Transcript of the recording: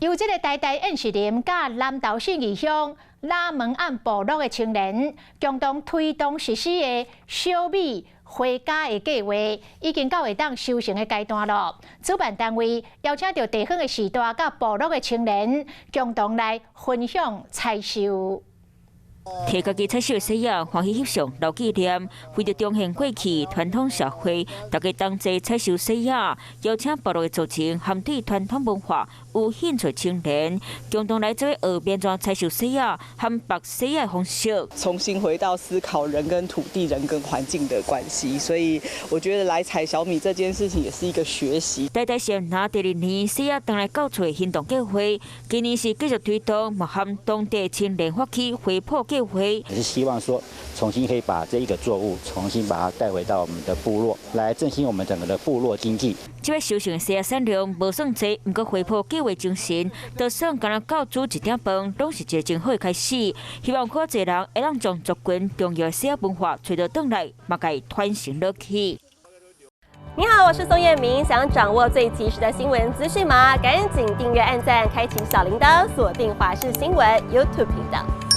由這个台大燕士林佮南投信義鄉拉門岸部落的青年共同推動實施的小米回家的計劃，已經到會當收成的階段囉。主辦單位邀請著地方的序大佮部落的青年共同來分享採收。提家己採收的細仔，歡喜翕相留紀念，為著重現過去傳統社會，大家同齊採收細仔，邀請部落的族人和對傳統文化有興趣青年，共同來做學按怎採收細仔和縛細仔的方式。重新回到思考人跟土地、人跟環境的關係，所以我覺得來採小米這件事情也是一個學習。台大是拿第二年細仔轉來到厝的行動計劃，今年是繼續推動，嘛和當地青年發起回埔計劃。也是希望說，重新可以把這一個作物重新把它帶回到我們的部落，來振興我們整個的部落經濟。這擺收成的細仔產量無算濟，毋過回埔計劃精神，就算干焦夠煮一點飯，攏是一個真好的開始。希望較濟人會當將族群重要的細仔文化揣著轉來，嘛共伊傳承落去。你好，我是宋燕明，想掌握最及時的新聞資訊嗎？趕緊訂閱、按讚、開啟小鈴鐺，鎖定華視新聞 YouTube 頻道。